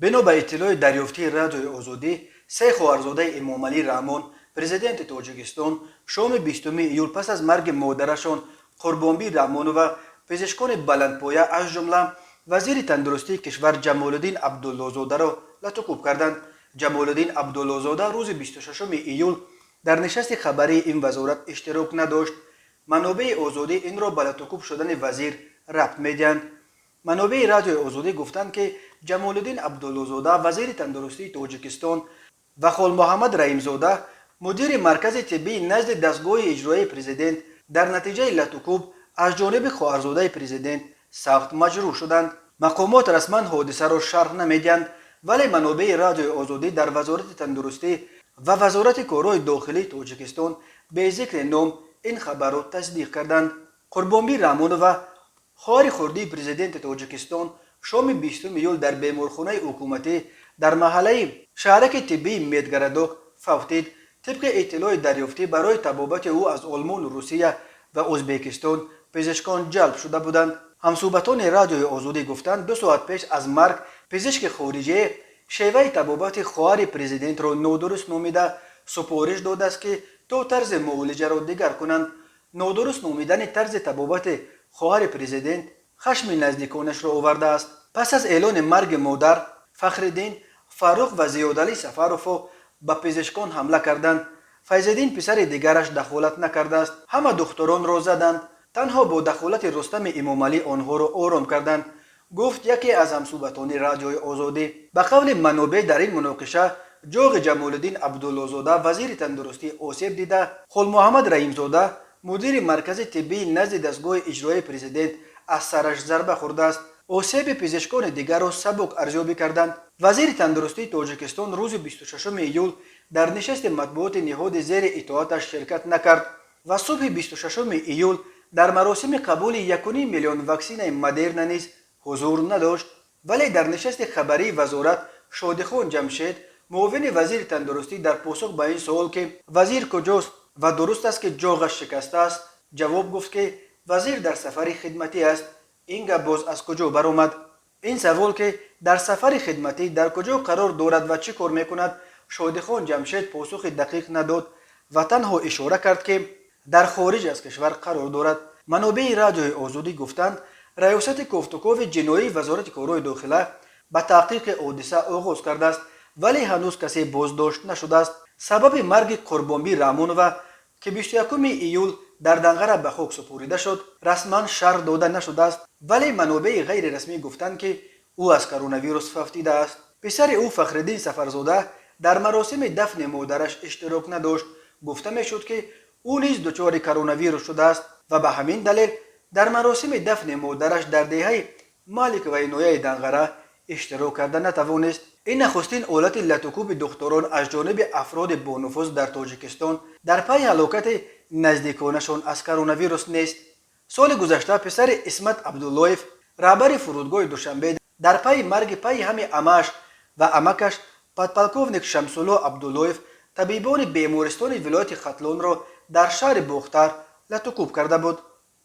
Бино ба иттилои дарёфтии Радиои Озодӣ, се хоҳарзодаи Эмомалӣ Раҳмон, президенти Тоҷикистон, шоми 20 июл пас аз марги модарашон Қурбонбӣ Раҳмонова пизишкони баландпоя, аз ҷумла вазири тандурустии кишвар Ҷамолиддин Абдуллозодаро латукӯб карданд. Ҷамолиддин Абдуллозода рӯзи 26 июл дар нишасти хабарии ин вазорат иштирок надошт. Манобеи Озодӣ инро ба латукӯб шудани вазир рабт медиҳанд. Манобеи Радиои Озодӣ гуфтанд, ки Ҷамолиддин Абдуллозода, вазири тандурустии Тоҷикистон, ва Холмуҳаммад Раимзода, мудири маркази тиббии назди дастгоҳи иҷроияи президент, дар натиҷаи латукӯб аз ҷониби хоҳарзодаи президент сахт маҷрӯҳ шуданд. Мақомот расман ҳодисаро шарҳ намедиҳанд, вале манобеи Радиои Озодӣ дар Вазорати тандурустӣ ва Вазорати корҳои дохилии Тоҷикистон бе зикри ном ин хабарро тасдиқ карданд. Қурбонбӣ Раҳмонова, хоҳари хурдии президенти Тоҷикистон, шоми 20 июл дар беморхонаи ҳукуматӣ дар маҳаллаи шаҳраки тиббии Медгородок фавтид. Тибқи иттилои дарёфтӣ, барои табобати ӯ аз Олмону Русия ва Ӯзбекистон пизишкон ҷалб шуда буданд. Ҳамсӯҳбатони Радиои Озодӣ гуфтанд, 2 соат пеш аз марг пизишки хориҷие шеваи табобати хоҳари президентро нодуруст номида, супориш додааст, ки то тарзи муолиҷаро дигар кунанд. Нодуруст номидани тарзи табобати хоҳари президент хашми наздиконашро овардааст. Пас аз эълони марги модар, Фахриддин, Фаррух ва Зиёдалӣ Сафаровҳо ба пизишкон ҳамла карданд. Файзиддин, писари дигараш, дахолат накардааст. Ҳама духтуронро заданд, танҳо бо дахолати Рустами Эмомалӣ онҳоро ором карданд, гуфт яке аз ҳамсӯҳбатони Радиои Озодӣ. Ба қавли манобеъ, дар ин муноқиша ҷоғи Ҷамолиддин Абдуллозода, вазири тандурустӣ, осеб дида, Холмуҳаммад Раимзода, мудири маркази тиббии назди дастгоҳи иҷроияи президент, аз сараш зарба хӯрдааст. Осеби пизишкони дигарро сабук арзёбӣ карданд. Вазири тандурустии Тоҷикистон рӯзи 26 июл дар нишасти матбуоти ниҳоди зери итоаташ ширкат накард ва субҳи 26 июл дар маросими қабули 1,5 миллион ваксинаи Модерна низ ҳузур надошт. Вале дар нишасти хабарии вазорат Шодихон Ҷамшед, муовини вазири тандурустӣ, дар посух ба ин суол, ки вазир куҷост ва дуруст аст, ки ҷоғаш шикастааст, ҷавоб гуфт, ки вазир дар сафари хидматӣ аст. Ин гап боз аз куҷо баромад? Ин савол, ки дар сафари хидматӣ дар куҷо қарор дорад ва чӣ кор мекунад, Шодихон Ҷамшед посухи дақиқ надод ва танҳо ишора кард, ки дар хориҷ аз кишвар қарор дорад. Манобеи Радиои Озодӣ гуфтанд, раёсати кофтукови ҷиноии Вазорати корҳои дохила ба таҳқиқи ҳодиса оғоз кардааст, вале ҳанӯз касе боздошт нашудааст. Сабаби марги Қурбонбӣ Раҳмонова, ки 21 июл дар Данғара ба хок супорида шуд, расман шарҳ дода нашудааст, вале манобеи ғайрирасмӣ гуфтанд, ки ӯ аз коронавирус фавтидааст. Писари ӯ, Фахриддин Сафарзода, дар маросими дафни модараш иштирок надошт. Гуфта мешуд, ки ӯ низ дучори коронавирус шудааст ва ба ҳамин далел дар маросими дафни модараш дар деҳаи Маликоваи ноҳияи Данғара иштирок карда натавонист. Ин нахустин ҳолати латукӯби духтурон аз ҷониби афроди бонуфуз дар Тоҷикистон дар пайи ҳалокати наздиконашон аз коронавирус нест. Соли гузашта писари Исмат Абдуллоев, раҳбари фурудгоҳи Душанбе, дар пайи марги пайи ҳами амааш ва амакаш подполковник Шамсулло Абдуллоев табибони бемористони вилояти Хатлонро дар шаҳри Бохтар латукӯб карда буд.